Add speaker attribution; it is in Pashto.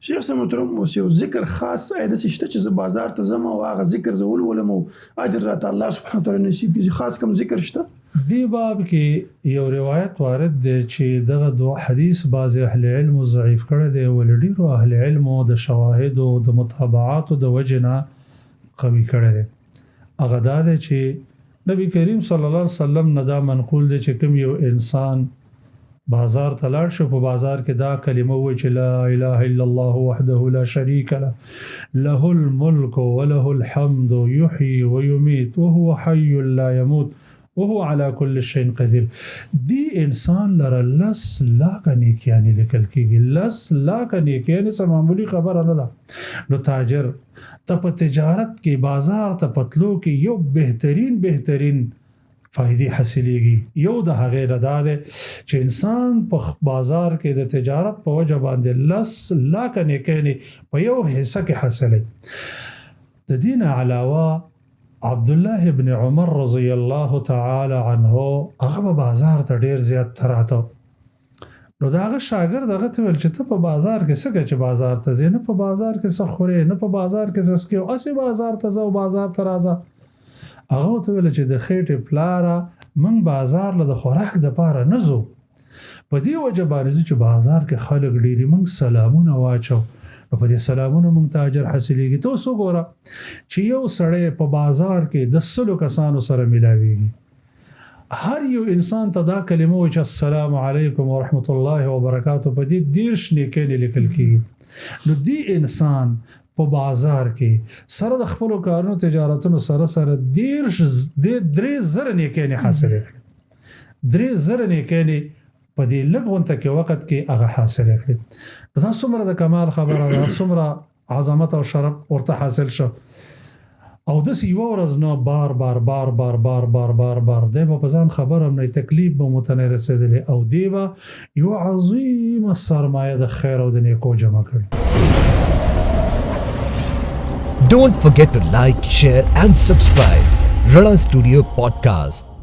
Speaker 1: شیخ صاحب محترم، اوس یو ذکر خاص آیا داسې شته چې زه بازار ته ځم او هغه ذکر زه ولولم او اجر راته الله سبحانه وتعالی نصیب کړي؟ خاص کوم ذکر شته؟
Speaker 2: دې باب کې یو روایت وارد دی چې دغه دو حدیث بعض اهل علم ضعیف کړی دی، ولې ډیرو اهل علمو د شواهدو د متابعاتو د وجې نه قوي کړی دی. هغه دا دی چې نبی کریم صلی الله علیه وسلم نه دا منقول دی چې کوم یو انسان بازار ته لاړ شو، په بازار کې دا کلمه وایي چې لا اله الا الله وحده لا شریک له، له الملک وله الحمد، یحیی ویمیت وهو حی لا یموت وهو على كل شيء قدیر، دی انسان لره 10 لاکه نیکیانې لیکل کېږي. 10 لاکه نیکیانې څه معمولي خبره نه ده. نو تاجر ته په تجارت کې، بازار ته په تلو کې یو بهترین بهترین فائدې حاصلېږي. یو د هغې نه دا دی چې انسان په بازار کې د تجارت په وجه باندې 10 لاکه نیکیانې په یو حصه کې حاصلوي. د دین علاوه عبد الله ابن عمر رضی الله تعالی عنه هغه به بازار ته ډیر زیات تراته، نو د هغه شاګرد هغه ته ویل چې ته په بازار کې څه کوې چې بازار ته ځې؟ نه په بازار کې څه خورې، نه په بازار کې څه څکې، هسې بازار ته ځه او بازار ته راځه. هغه ورته ویل چې د خېټې پلاره، موږ بازار له د خوراک دپاره نه ځو، په دې وجه باندې ځو چې بازار کې خلک ډېري، موږ سلامونه واچو، نو په دې سلامونو موږ ته اجر حاصلېږي. ته اوس وګوره چې یو سړی په بازار کې د 100 کسانو سره ملاویږي، هر یو انسان ته دا کلمه وایي چې السلام علیکم ورحمت الله وبرکاته، په دې 30 نیکۍ لیکل کېږي. نو دې انسان په بازار کې سره د خپلو کارونو تجارتونو سره سره 30 د 3000 نیکۍ حاصلې کړې. 3000 نیکۍ په دې لږ غونته کې وخت کې هغه حاصل کړې. دا څومره د کمال خبره ده، څومره عظمت او شرف ورته حاصل شو. او داسې یوه ورځ نه، بار بار بار بار بار بار بار بار، دی به په ځان خبر هم نه، تکلیف به مو ته نه رسېدلی او دی به یوه عظیمه سرمایه د خیر او د نیکو جمع کړي.
Speaker 3: Don't forget to like, share, and subscribe. Rana Studio Podcast.